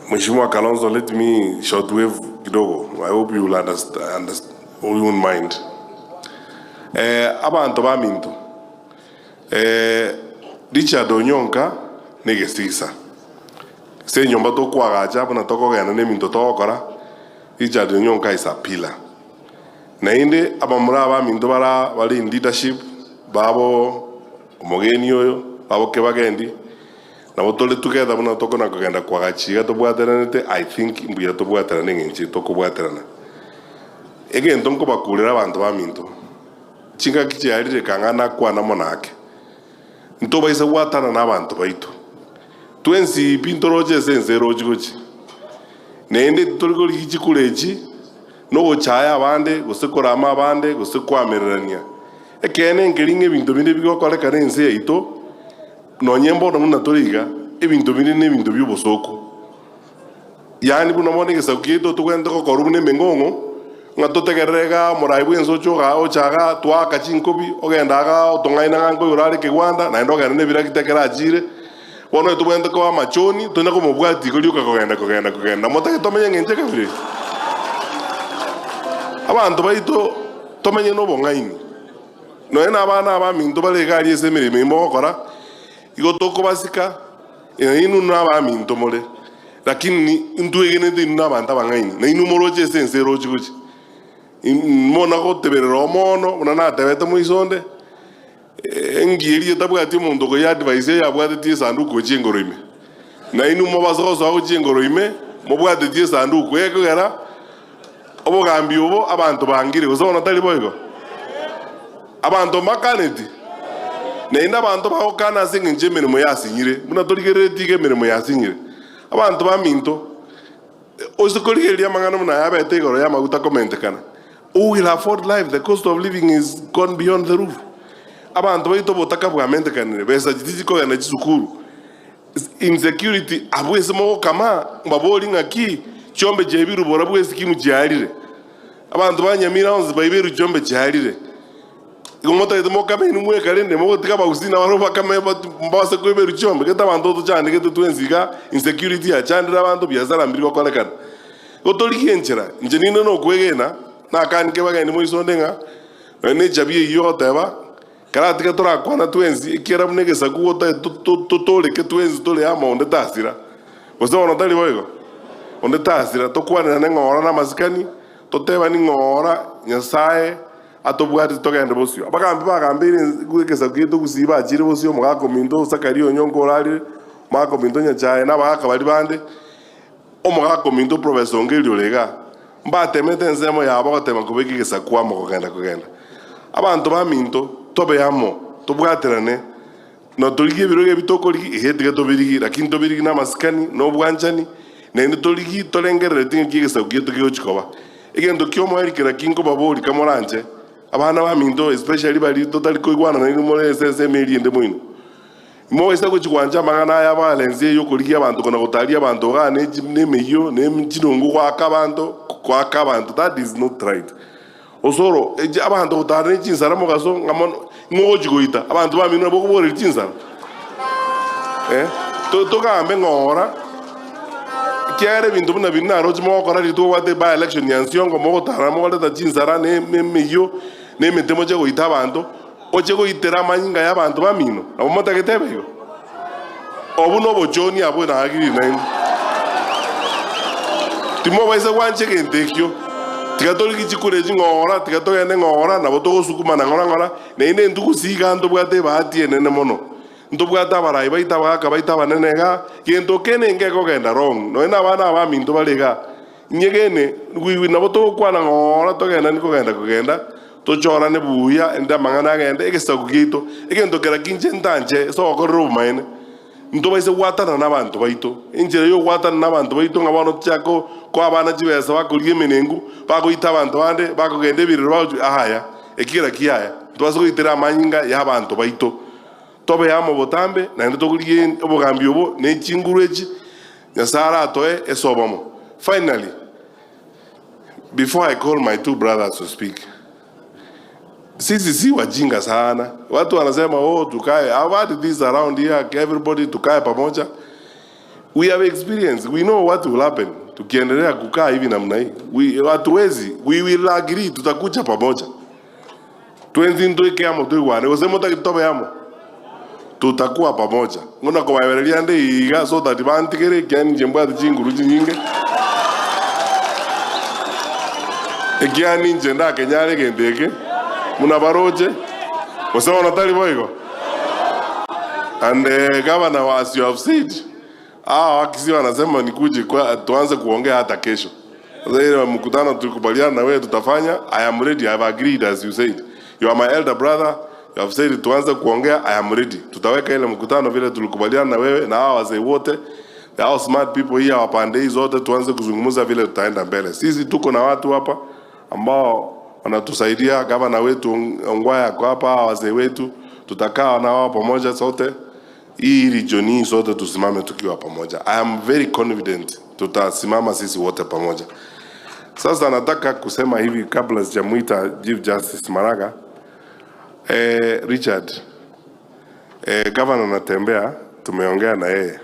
Mheshimiwa Kalonzo, let me short wave kidogo, I hope you will understand, you won't mind. Abanto baminto, Richard Onyonka negesigisa. Ase enyomba tokoagacha buna tokogenda na ebinto togokora, Richard Onyonka is a pillar. Naende abamura abaminto bara bare in leadership babo omogeni oyo, babo Kibagendi, nabo tore together buna tokona kogenda koagacha iga tobwateranete, I think mbuya tobwaterane eng'encho eye tokobwaterana. Egento nkobakurera abanto baminto, chingaki chiarire kang'a nakwana mono ake, ntobaisa gwatana na abanto baito. Twensi pi ntoroche ase ense erochi gochia, naende titori korigia chikura echi nogochaya abande, gose korama abande, gose koamererania. Ekeene nkeri ng'a ebinto binde bigokorekana ense yaito, nonye mbono buna tore iga, ebinto binde nebinto bi'obosooku. Yaani buna bono egesaku kiaito togwenerete gokorwa buna emeng'ong'o, ng'a totegerere igaa omorai bw'ense oche igaa ocha igaa twaaka chinkobi, ogenda igaa otong'aina ng'a nkoigoro are ekegwanda, naende ogende na ebiragita ekero achiire. Bono onye tobwenerete koba amachoni, tonya komobwatia igo rioka kogenda kogenda kogenda. Motake tomenye ng'encho ekabira eye? Abanto baito tomenye nobong'aini. Nonya na abana abaminto bare iga aria ase emeremo eye mogokora, igo tokobasika, inwe nabaminto more, lakini intwegenete inwe nabanto abang'aini, na inwe moroche ase ense erochi gochia. Mona goteberera omono, buna natebete moiso onde, engiya eria etabwati omonto okoyia advice eyabwatetie esanduku gochia engoro ime. Na inwe mobase gosoa gochia engoro ime, mobwatetie esanduku, ekogera obogambi obo abanto bangire, gose bono tari boigo? Abanto mbakaneti, naende abanto bagokana ase engencho y'emeremo yasinyire, buna torigereretie iga emeremo yasinyire. Abanto baminto, ase korigereria amang'ana buna aya abete igoro y'amaguta komentekana, who will afford life, the cost of living is gone beyond the roof. Abanto baito obotaka bwamentekanire, besa tichikogenda chisukuru, insecurity, abwo ase mogokama, mbabori ng'aki chiombe chiaibirwe borabwo esikimu chiarire. Abanto ba Nyamira onsi baiberwe chiombe chiarire. Igo motagete mokame inwe mweka rende mogotiga abagusii nabarabwo bakame mbabase koiberwa chiombe. Gete abanto tochandegete twensi iga, insecurity yachandire abanto, biasara mbiri gokorekana. Igo torigie enchera, inche ninde nokwegena, nakanike bageni moiso onde ng'a nonya ne echabi eyio ogoteba, karatige torakwana twensi, ekiagera buna egesaku gotagete totoreke twensi tore amo onde tasira. Gose bono tari boigo? Onde tasira, tokwanerane ng'ora namasikani, totebani ng'ora Nyasae atobwate togende bosio. Abagambi bagambeire egesaku giaito gusii bachire bosio, omogaka ominto Zakaria onyonka orarire, omogaka ominto Nyachae, na abagaka baria bande, omogaka ominto Professor Ongeri ore igaa, mbatemete ensemo yabo gotema kobeka egesaku amo kogenda kogenda. Abanto baminto, tobe amo, tobwaterane. Na torigie ebirogo ebi tokorigia, ehe, tiga tobirigie, lakini tobirigie namasikani, na obwanchani, naende torigie torengereretie ng'aki egesaku giaito kegochia koba. Egento ki'omoerio kera ki nkobaboria kamoranche, abana baminto, especially baria totari koigwana nainwe more ase ensemo eria ende moino. Mobaisa gochia gwancha amang'ana aya violence eye yokorigia abanto kona gotaria abanto igaa ne chi ne emeyio ne chinungu goaka abanto, goaka abanto, that is not right. Osoro, echi abanto gotara ne chinsara mogaso ng'a mono ng'o ogochi goita abanto bamino nabo okoboreria chinsara eh? To- togambe ng'ora ekiagera ebinto buna biri naroche mogokora riria tobwate by election ya Nsiongo mogotara mogoreta chinsara na eme- emeyio na emete moche goita abanto, oche goitera amanyinga ya abanto bamino nabo motagete ebe igo? Obwo nobochoni abwo naagirire nainwe. Timobaisa gwancha egento ekio. Tiga torigie chikura echi ng'ora, tiga togende ng'ora, nabo togosukumana ng'ora ng'ora, naende intwe gose iga ntobwate ebahati enene mono. Ntobwate abarai baito abagaka baito abanene igaa, gento kende nkekogenda wrong, nonya na abana abaminto bare igaa. Inyegene, nabo togokwana ng'ora togenda nikogenda kogenda, tochorane buya, ende amang'ana agende, egesaku giaito, egento kera kinche ntanche ase ogokorera obomaene, ntobaise gwatanana nabanto baito. Enchera y'ogwatanana nabanto baito ng'a bono tochake koa abana chibesa bakorigia emenengu, bagoita abanto bande, bakogenda ebirero bagochia aya, eki kera kiaya, ntobase goitera amanyinga y'abanto baito. Tobe amo botambe, naende tokorigie obogambi obo ne chinguru echi Nyasae aratoe ase obomo. Finally, before I call my two brothers to speak, Sisi si wajinga sana. Watu wanasema oh, tukae. I've had this around here, everybody tukae pamoja. We have experience. We know what will happen. Tukiendelea kukaa hivi namna hii. We hatuwezi. We will agree tutakuja pamoja. Twenzi ntuike amo tuigwane. Gose motagete tobe amo. Tutakuwa pamoja. Ng'o nakobaebereria nde iga so that bantigere ekiagera inche mbwate chinguru chinyinge. Ekiagera ninche ndakenyare egento eke buna baroche, gose bono tari boigo? And eh, governor as you have said, hawa wakisi wanasema nikuje kwa tuanze kuongea hata kesho. Sasa ile mkutano tulikubaliana na wewe tutafanya, I am ready, I have agreed as you said. You are my elder brother, you have said tuanze kuongea, I am ready. Tutaweka ile mkutano vile tulikubaliana na wewe na hawa wazee wote, the hao smart people here wa pande hii zote, tuanze kuzungumza vile tutaenda mbele. Sisi tuko na watu hapa ambao wanatusaidia, gavana wetu Ongwae ako hapa, hawa wazee wetu, tutakaa na wao pamoja sote hii region hii sote tusimame tukiwa pamoja. I am very confident tutasimama sisi wote pamoja. Sasa nataka kusema hivi kabla sijamuita Chief Justice Maraga. Eh, Richard, eh, governor Natembeya tumeongea na yeye.